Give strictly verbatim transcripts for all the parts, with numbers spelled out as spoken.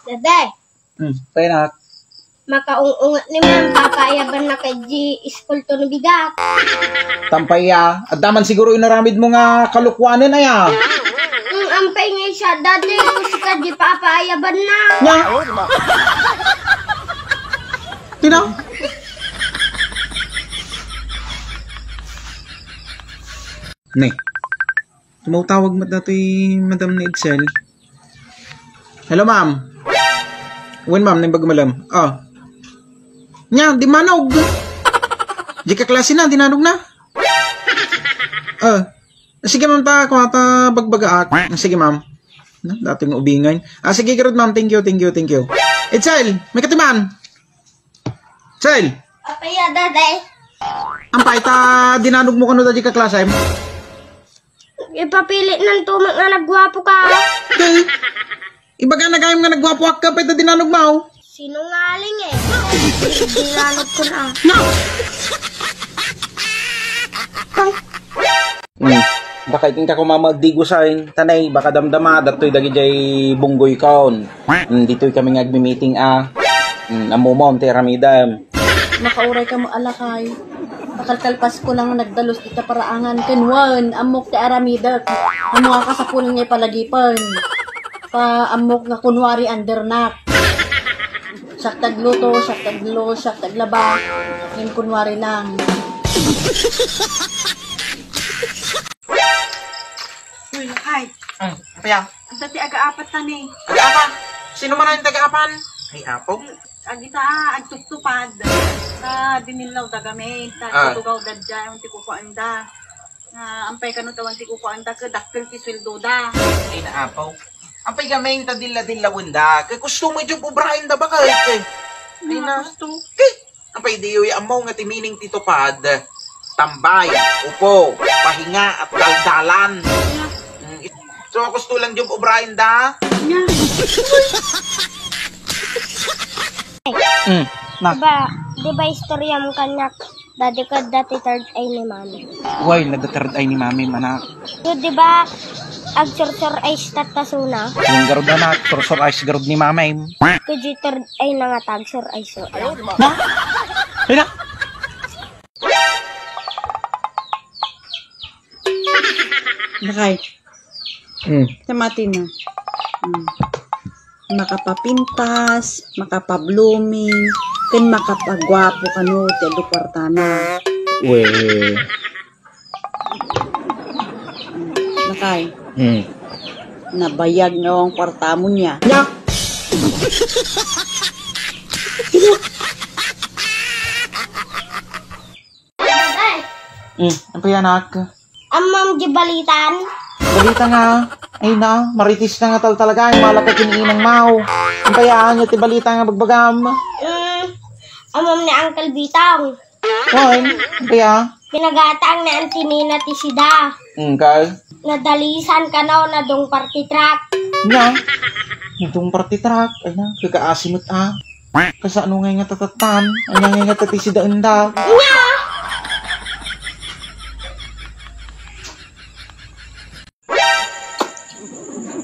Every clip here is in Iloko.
Dede, Hmm, kaya na. Makaung-unget ni Ma'am, papaayabannak iti iskulto ni bigat. Tampay a, adda man siguro inaramidmo nga kalokoanen aya. Hmm, ampay nga siya, Dede, kusika di papaayabanna. Nya? Tina? Ne. Tumawtawag met datoy Madam ni Edsel. Hello, ma'am. Wen, ma'am, naimbag malem. Ah. Nya, di manog. Di ka klase na, di nanogna. Ah. Sige, ma'am, ta, kuha ta, bagbagaak. Sige, ma'am. Na, datoy nga ubingay. Ah, sige, garud, ma'am. Thank you, thank you, thank you. Edsel, maikatiman. Sel! Apay a, Dede? Ampay ta dinanogmo kano dadi kaklasem? Ipapili nanto met nga nagguapoka. Kay, ibaga na gayam nga nagguapoak ka, apay ta dinanogmo? Sinungaling eh. Dinanogko na. No! Hmm. Dakay, inka koma agdigosaen, tanay, baka damdama, datoy dagidiay bunggoykon. Hmm, ditoy kami nga agmi-meeting a. Hmm, ammomon ti aramidem. Makauray kamo a lakay. Pakalkalpasko lang nga nagdalus dita paraangan. Ken wen, ammok ti aramidek. Ammo nga kasapulan nga ipalagipen. Pa, ammok nga kunwari undernak. Siak ti agluto, siak ti agluto, siak ti aglaba. Ngem kunwari lang. Uy, lakay. Hmm, apay a? Adda ti agaapat ta ni. Agaapan? Sino man ang tagaapan? Ay, apo. Agita, agtuptupad. Sa dinillaw da gamin, ta Ah. tutugaw da dyan, ti kukuan da. Nga, ampay kano tawan ti kukuan da, ke dakkel ti sweldo da. Ay, naapaw. Ampay gamin ta dilla-dillawenda, ke gusto mo job obraen da bakit, eh? Ay, Nga na. gusto. Ke, ampay diyo ya ammo nga ti meaning ti tupad. Tambay, upo, pahinga, at daldalan. Nga. Mm, it-, so, gusto lang job obraen da? Nga. Mm, na. Diba, diba istorya mo kanyak? Dati ka dati third eye ni Mami. Way, nagda-third eye ni Mami, anak. So, di ba, agsursur eyes tatasuna? Yung garud, anak, sursur eyes garud ni Mami. Kuji third eye na nga tagsur eyes. Na? Ina? Nakay. Hmm. Tamati na. Hmm. Makapapintas, makapablooming, ken makapaguapo kano ti adu kwartana. We. Lakay. Hmm. Nabayag na ang kwarta mo niya. Nya! Ay! Hmm, ang kaya, anak? Ammom di balitan? Balita nga, ay na, marites na nga tal talaga, ay malaka kiniinang mao. Ang kaya, anya ti balita nga bagbagam? Hmm, ammom ni Uncle Bitong. Wan, ang kaya? Pinagatang ni Auntie Nina ti sida. Hmm, kay? Nadalisan kano na dung party truck. Nya? Dung party truck? Ay na, kakaasi met a. Kasano ngay nga tatattan? Anya ngay nga tati si daenda? Nya!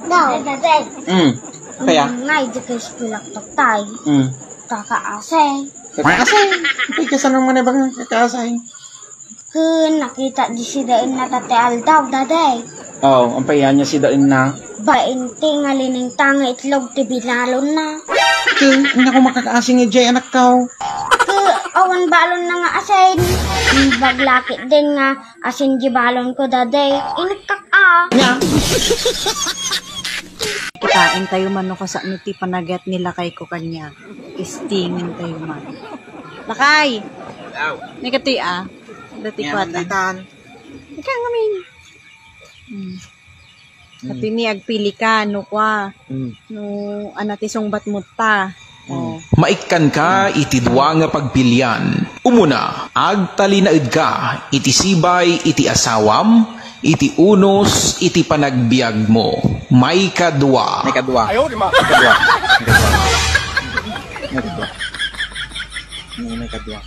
Daw, Dede. Mm. Kaya? Ngay, di kayo spilak taktay. Mm. Kakaasay. Kakaasay? Ay, kasano mo na ba nga kakaasay? Kun, nakita di si daen na tati aldaw, Dede. Oo, ang payan niya si daen na. Bainti nga liningtang nga itlog ti binalon na. Kun, hindi ko makakaasing ijay anak ko. Kun, awan balon na nga asin. Baglaki din nga asin di balon ko, Dede. Inakak a. Nya. Kitain tayo man no kasano ti panagat ni lakay ko kanya. Istingin tayo man. Lakay! Aw. Ni kati, ah. Dati Nya, kwata. Manditan. Ikaw ngamin. Hmm. Hmm. Pati ni agpili ka, no kwa. Hmm. No, ano ti sungbat mo ta. Hmm. Oh. Maikkan ka iti dua nga pagpilian. Umuna, agtalinaed ka iti sibay iti asawam, iti unos, iti panagbiag mo. Maikadua. Maikadua. Ayaw, di ma- Maikadua. Maikadua. Maikadua. Ano, maikadua.